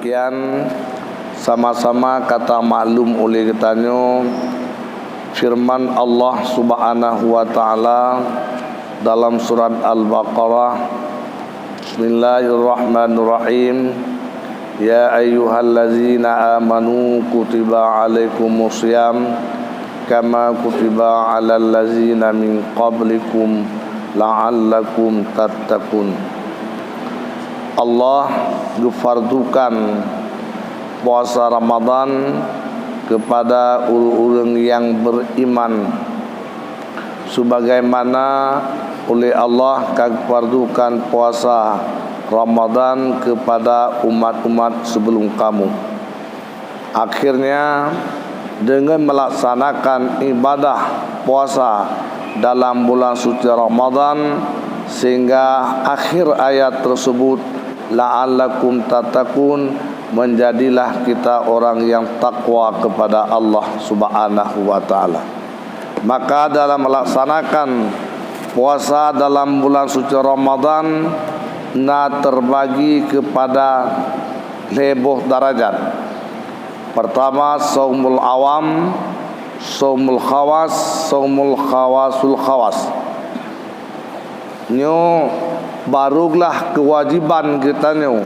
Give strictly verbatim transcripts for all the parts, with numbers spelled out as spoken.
Kemudian sama-sama ka tamaklum oleh geutanyoe firman Allah Subhanahu wa Ta'ala dalam surat Al-Baqarah. Bismillahirrahmanirrahim. Ya ayyuhallazina amanu kutiba alaikumus siyam kama kutiba alal ladzina min qablikum la'allakum tattaqun. Allah geufardukan puasa Ramadan kepada ureuëng-ureuëng nyang beriman, sebagaimana oleh Allah ka geufardukan puasa Ramadan kepada umat-umat sebelum kamu. Akhirnya, dengan melaksanakan ibadah puasa dalam bulan suci Ramadan, sehingga akhir ayat tersebut, "La'allakum tattaqun," menjadilah kita orang yang takwa kepada Allah Subhanahu wa Ta'ala. Maka dalam melaksanakan puasa dalam bulan suci Ramadan na terbagi kepada lhée boh darajat. Pertama, saumul awam, saumul khawas, saumul khawasul khawas. Nyoe barulah kewajiban geutanyoe.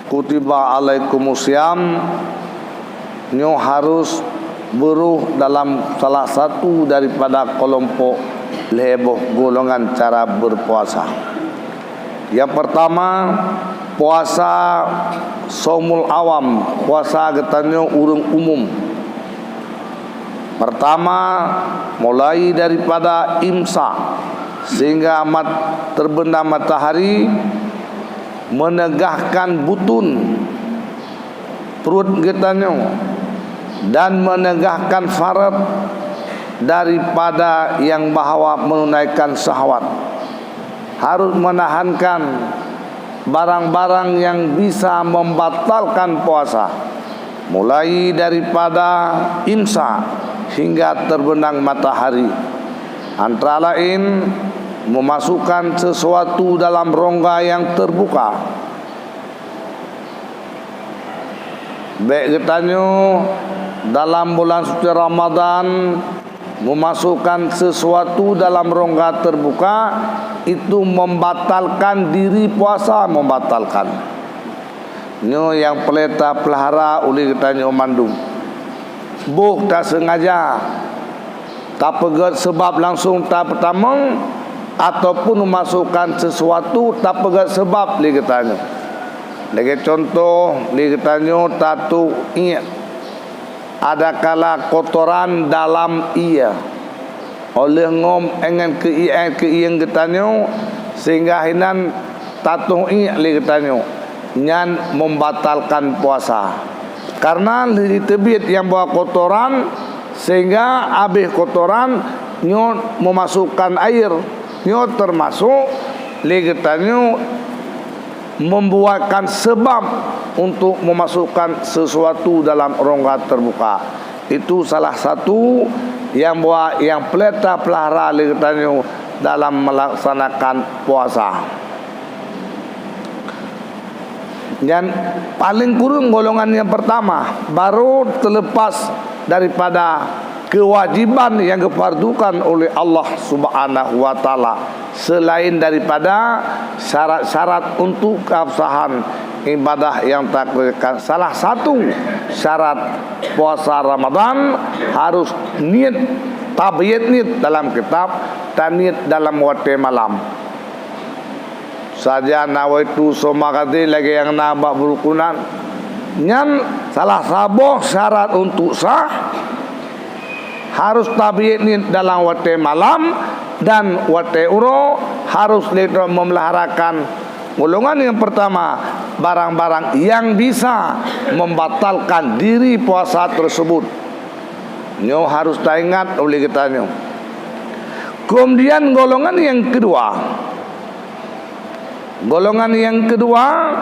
Kutiba alaikumus siyam, nyoe harus beurôh dalam salah satu daripada keulompok lhée boh golongan cara berpuasa. Yang pertama, puasa saumul awam, puasa geutanyoe ureuëng umum. Pertama, mulai daripada imsak sehingga mat-, terbenam matahari, menegakkan butun pruet geutanyoe, dan menegakkan farad daripada yang bahwa menunaikan syahwat. Harus menahankan barang-barang yang bisa membatalkan puasa, mulai daripada imsak hingga terbenam matahari. Antara lain, memasukkan sesuatu dalam rongga yang terbuka. Bék geutanyoe dalam bulan suci Ramadan memasukkan sesuatu dalam rongga terbuka, itu membatalkan diri puasa, membatalkan. Nyoe nyang peureulée tapeulahara ulée geutanyoe mandum. Boh tasengaja tapeugét seubab langsung tapeutamong, ataupun memasukkan sesuatu tapeugét seubab lé geutanyoe. Lagée contoh, lé geutanyoe tatuek iék, adakala kotoran dalam ié. Óh lheueh ngon ngon keu ié, keu ié geutanyoe, sehingga hinan tatuek iék lé geutanyoe, nyan membatalkan puasa. Karena lheueh jiteubiet nyang bahwa kotoran, sehingga habéh kotoran nyoe memasukkan air, nyoe termasuk lé geutanyoe membuatkan sebab untuk memasukkan sesuatu dalam rongga terbuka. Itu salah satu nyang bahwa nyang peureulée tapeulahara lé geutanyoe dalam melaksanakan puasa. Nyan paléng kureueng golongan nyang pertama, baru terlepas daripada kewajiban nyang geufardukan oleh Allah Subhanahu wa Ta'ala, selain daripada syarat-syarat untuk keabsahan ibadah nyang takerjakan. Salah satu syarat puasa Ramadan harus niet, tabiet niet dalam kitab, taniet dalam watée malam. Sajan nawaitu shauma ghadin lagée nyang na bak beurukunan. Nyan salah saboh syarat untuk sah, harus tabiet niet dalam watée malam dan watée uroe, harus lé droe memeliharakan golongan nyang pertama, barang-barang nyang bisa membatalkan diri puasa tersebut. Nyoe harus taingat ulée geutanyoe. Kemudian golongan nyang keudua, Golongan nyang keudua,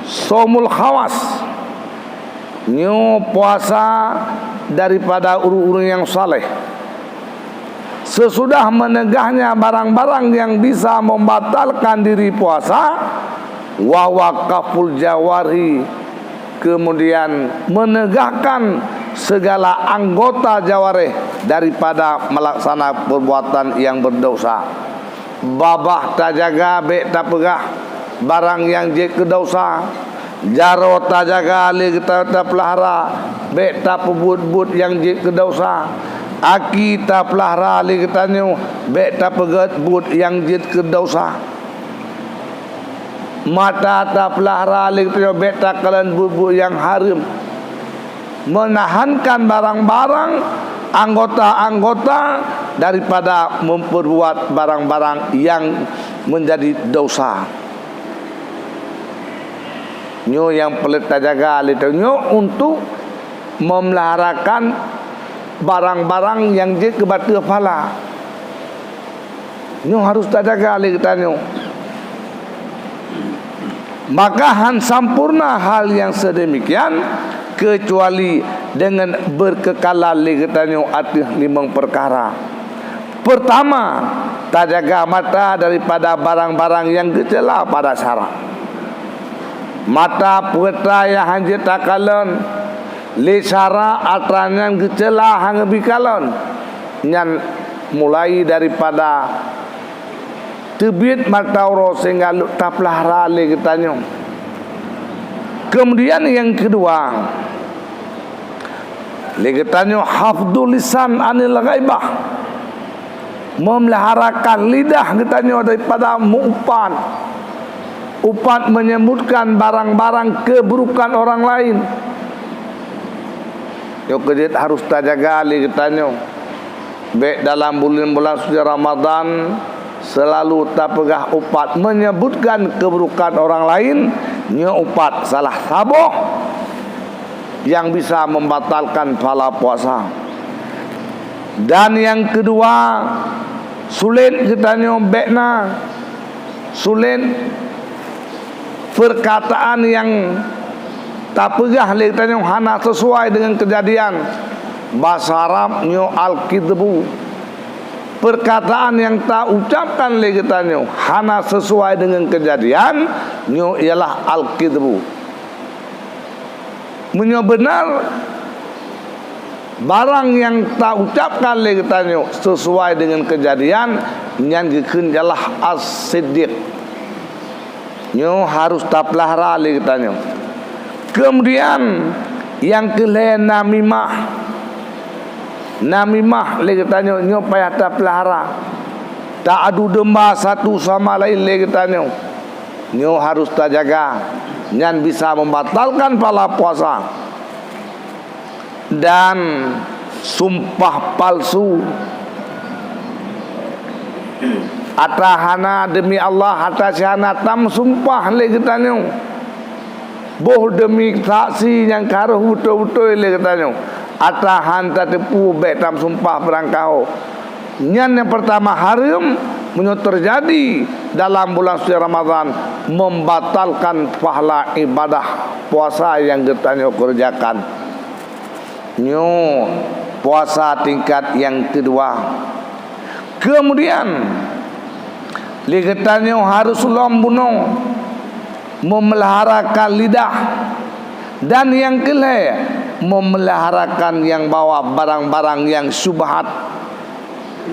shaumul khawas. Nyoe puasa daripada ureuëng-ureuëng nyang saleh. Sesudah meunegahnya barang-barang nyang bisa membatalkan diri puasa, Wa waqaful jawarhi, kemudian menegakkan segala anggota jawareh daripada melaksana perbuatan yang berdosa. Babah tajaga, bék tapeugah barang nyang jeuet keu dosa. Jaroe tajaga lé geutanyoe, tapeulahara, bék tapeubuet buet nyang jeuet keu dosa. Aki tapeulahara lé geutanyoe, bék tapeugét buet nyang jeuet keu dosa. Mata tapeulahara lé geutanyoe, bék takalon buet-buet nyang hareuem. Meunahankan barang-barang, anggota-anggota daripada memperbuat barang-barang yang menjadi dosa. Nyoe nyang peureulée tajaga lé tanyoe untuk memeliharakan barang-barang nyang jeuet keu bateuh pahala. Nyoe harus tajaga lé geutanyoe. Maka han sampoereuna hal nyang seudemikian keucuali deungon beukeukalan lé geutanyoe ateueh limong peukara. Peurtama, tajaga mata daripada barang-barang nyang geuceula pada syara. Mata peue atra nyang han jeuet takalon, lé syara atra nyan geuceula han geubri kalon. Nyan mulai daripada teubiet mata uroe sehingga lheueh tapeulahara lé geutanyoe. Kemudian nyang keudua, lé geutanyoe hafdhul lisan anil ghaibah. Memeliharakan lidah geutanyoe daripada meuupat, upat menyebutkan barang-barang keuburukan orang lain. Nyoe keuh jeuet harus tajaga lé geutanyoe. Bék dalam buleuen-buleuen suci Ramadan seulalu tapeugah upat menyebutkan keuburukan orang lain, nyoe upat salah saboh nyang bisa membatalkan pahala puasa. Dan nyang keudua, sulet geutanyoe bék na, sulet peurkataan nyang tapeugah lé geutanyoe hana sisuai deungon keujadian. Basa Arab nyoe al-kidhbu. Peurkataan nyang taucabkan lé geutanyoe hana sisuai deungon keujadian, nyoe ialah al-kidhbu. Meunyoe beunar, barang nyang taucabkan lé geutanyoe sisuai deungon keujadian, nyan geukheun ialah as-siddiq. Nyoe harus tapeulahara lé geutanyoe. Keumudian, nyang keu lhée namimah. Namimah lé geutanyoe nyoe payah tapeulahara. Taadu deumba satu sama laén lé geutanyoe. Nyoe harus tajaga, nyan bisa membatalkan pahala puasa. Dan sumpah palsu. Atra hana demi Allah, atra si hana tameusumpah lé geutanyoe. Boh demi saksi nyang ka rhoh beutôi-beutôi lé geutanyoe. Atra han tateupeue bék tameusumpah beurangkaho. Nyan nyang peurtama hareuem, meunyoe teujadi dalam bulan suci Ramadhan, membatalkan pahala ibadah puasa nyang geutanyoe keureujakan. Nyoe puasa tingkat nyang keudua. Keumudian, lé geutanyoe harôh lom bunoe meumeuliharaka lidah, dan nyang keu lhée, meumeuliharaka nyang bahwa barang-barang nyang syubhat,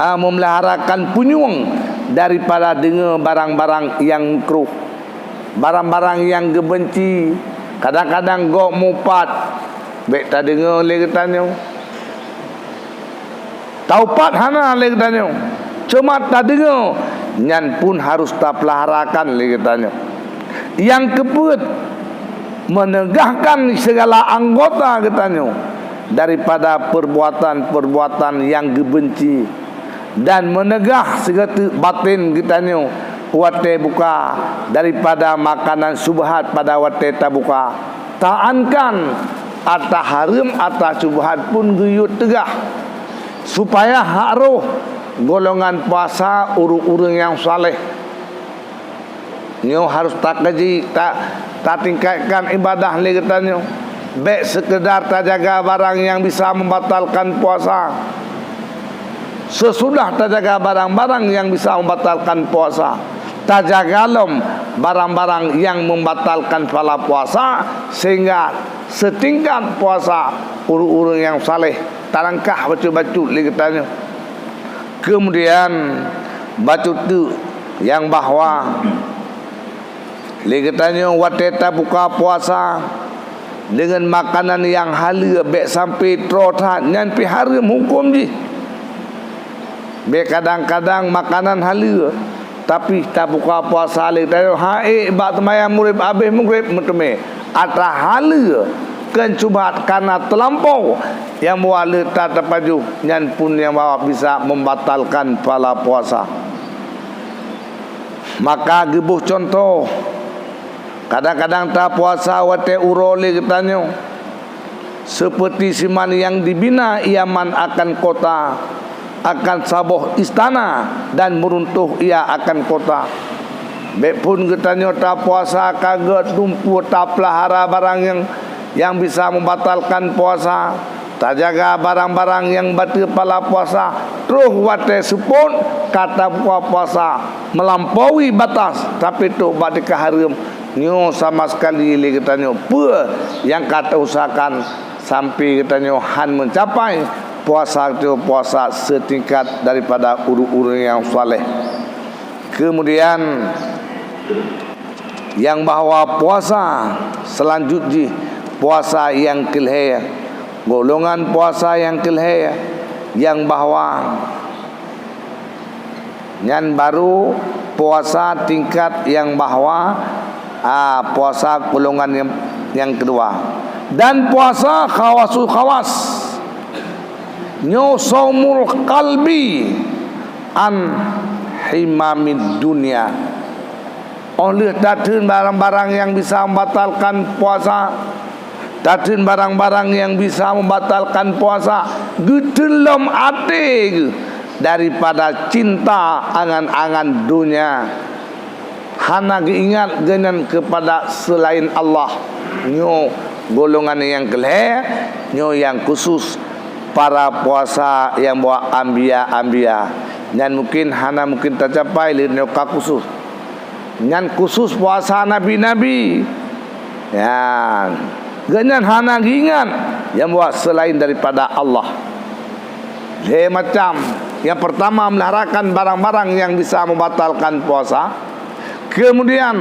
a, meumeuliharaka punyueng daripada deungoe barang-barang nyang makruh. Barang-barang nyang geubeunci, kadang-kadang gob meuupat, bék tadeungoe lé geutanyoe. Taupat hana lé geutanyoe, cuma tadeungoe, nyan pun harôh tapeuliharakan lé geutanyoe. Nyang keupeuet, meuneugahkan sigala anggota geutanyoe daripada peurbuatan-peurbuatan nyang geubeunci. Dan meuneugah sigoe teuk batén geutanyoe watée buka daripada makanan syubhat pada watée tabuka. Taankan atra hareuem atra syubhat pun geuyue teugah, supaya harôh golongan puasa ureuëng-ureuëng nyang saleh. Nyoe harôh takaji, ta-, tatingkatkan ibadah lé geutanyoe. Bék seukeudar tajaga barang nyang bisa meubatalkan puasa. Seusudah tajaga barang-barang nyang bisa meubatalkan puasa, Tajaga lom barang-barang nyang membatalkan pahala puasa, sehingga seutingkat puasa ureuëng-ureuëng nyang saleh, talangkah bacut-bacut lé geutanyoe. Kemudian, bacut teuk nyang bahwa lé geutanyoe watée tabuka puasa deungon makanan nyang haleue, bék sampai troe that, nyan pih hareuem huköm jih. Bék kadang-kadang makanan haleue, tapi tabuka puasa lé geutanyoe han ék bak seumayang mugreb, abéh mugreb meuteumé. Atra haleue, keu syubhat kana teulampau nyang buah leuta tapajoh, nyan pun nyang bahwa bisa membatalkan pahala puasa. Maka geuboh cuntoh, kadang-kadang tapuasa watée uroe lé geutanyoe, seperti siman nyang dibina ia man akan kota, akan saboh istana, dan meuruntoh ia akan kota. Bék phon geutanyoe tapuasa ka geutumpue tapeulahara barang nyang, nyang bisa membatalkan puasa, tajaga barang-barang nyang bateue pahala puasa, troh watée seupôt ka tabuka puasa meulampaui batas, tapi trok bak tingkat hareuem, nyoe sama sekali lé geutanyoe peue nyang ka tausahakan sampai geutanyoe han meucapai puasa geutanyoe puasa seutingkat daripada ureuëng-ureuëng nyang saleh. Kemudian, nyang bahwa puasa seulanjut jih puasa nyang keulhée, golongan puasa nyang keulhée, nyang bahwa nyan baru puasa tingkat nyang bahwa, a, puasa golongan nyang, nyang keudua. Dan puasa khawasul khawas, nyoe saumul qalbi an himamid dunya. Óh lheueh tatheun barang-barang nyang bisa membatalkan puasa, tatheun barang-barang nyang bisa membatalkan puasa, geutheun lom até geuh daripada cinta angan-angan donya. Hana geuingat geunan keupada seulaén Allah. Nyoe golongan nyang keulhée, nyoe nyang khusus para puasa nyang buet anbiya-anbiya. Nyan mungkin hana mungkin tacapai lé nyoe ka khusus. Nyan khusus puasa nabi-nabi. Nyan, geuhnyan hana geuingat nyang buet seulaén daripada Allah. Lhée macam. Nyang peurtama, meulaharakan barang-barang nyang bisa membatalkan puasa. Kemudian,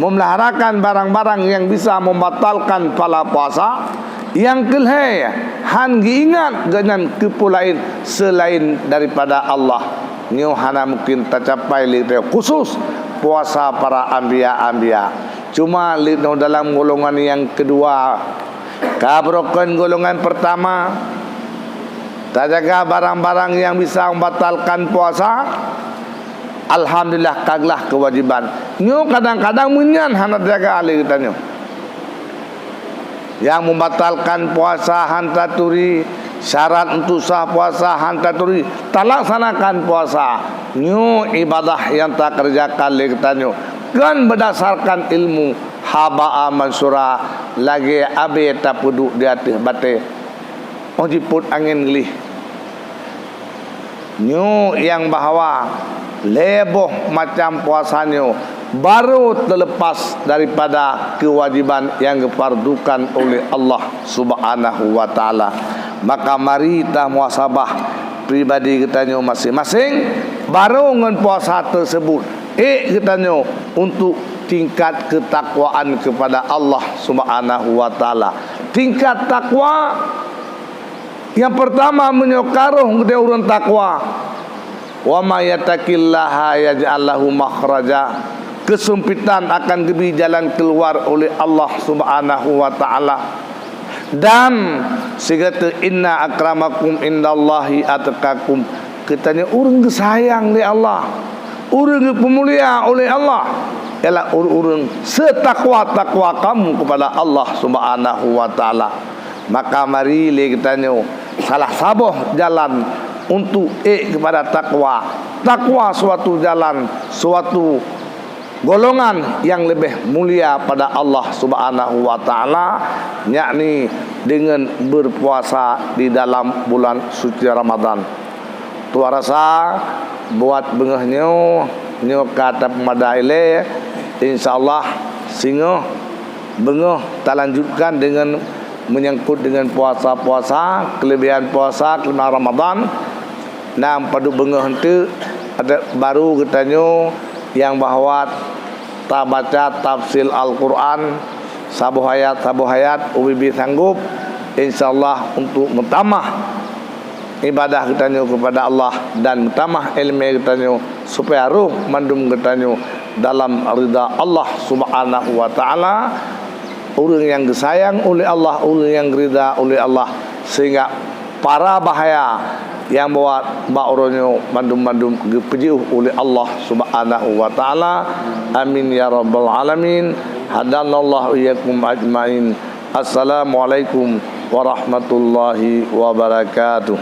meulaharakan barang-barang nyang bisa membatalkan pahala puasa. Nyang keulhée, han geuingat geuhnyan keu peue laén seulaén daripada Allah. Nyoe hana mungkin tacapai lé khusus puasa para anbiya-anbiya. Cuma lé nyoe dalam golongan nyang keudua, ka beurukon golongan peurtama, tajaga barang-barang nyang bisa membatalkan puasa. Alhamdulillah, ka glah keuwajiban. Nyoe kadang-kadang meunyan hana tajaga lé geutanyoe. Nyang membatalkan puasa han taturi, syarat untuk sah puasa han taturi, talaksanakan puasa. Nyoe ibadah nyang takeureujakan lé geutanyoe kon beurdasarkan ilmu, habaa mansura, lagée abée tapeuduek di ateueh batée óh jipot angén gleh. Nyoe nyang bahwa lhée boh macam puasa nyoe barô teulepas daripada keuwajiban nyang geufardukan uleh Allah Subhanahu wa Ta'ala. Maka mari tamuhasabah pribadi geutanyoe maséng-maséng, barô ngon puasa teuseubut ék geutanyoe untuk tingkat keutakwaan keupada Allah Subhanahu wa Ta'ala. Tingkat takwa nyang peurtama, meunyoe ka roh geutanyoe ureuëng takwa, "Wa may yattaqillaha yaj'al lahu makhraja." Keuseumpétan akan geubri jalan keuluwa uleh Allah Subhanahu wa Ta'ala. Dan sigoe teuk, "Inna akramakum indallahi atqakum." Geutanyoe ureuëng geusayang lé Allah, ureuëng geupeumulia uleh Allah, ialah ureuëng-ureuëng seutakwa-takwa kamu keupada Allah Subhanahu wa Ta'ala. Maka mari lé geutanyoe salah saboh jalan untuk ék keupada takwa. Takwa suatu jalan, suatu golongan nyang leubeh mulia pada Allah Subhanahu wa Ta'ala, yakni deungon beupuasa di dalam bulan suci Ramadan. Tuan rasa buat beungoh nyoe Nyoe ka tapeumada ilée, insya Allah singoh beungoh talanjutkan dengan menyangkut dengan puasa-puasa, kelebihan puasa, kelebihan Ramadan. Nyang padub beungoh eunteuk, ada baru geutanyoe nyang bahwa tabaca tafsir Al-Quran saboh ayat, saboh ayat, ubit-ubit sanggup, insya Allah untuk meutamah ibadah geutanyoe kepada Allah dan meutamah ilmu geutanyoe supaya roh mandum geutanyoe dalam ridha Allah Subhanahu wa Taala, ureuëng nyang geusayang uleh Allah, ureuëng nyang geurida uleh Allah, sehingga para bahaya nyang buat bak uroe nyoe mandum-mandum geupeujeuh uleh Allah Subhanahu wa Taala. Amin ya rabbal alamin. Hadanallahu iyyakum ajmain. Assalamualaikum warahmatullahi wabarakatuh.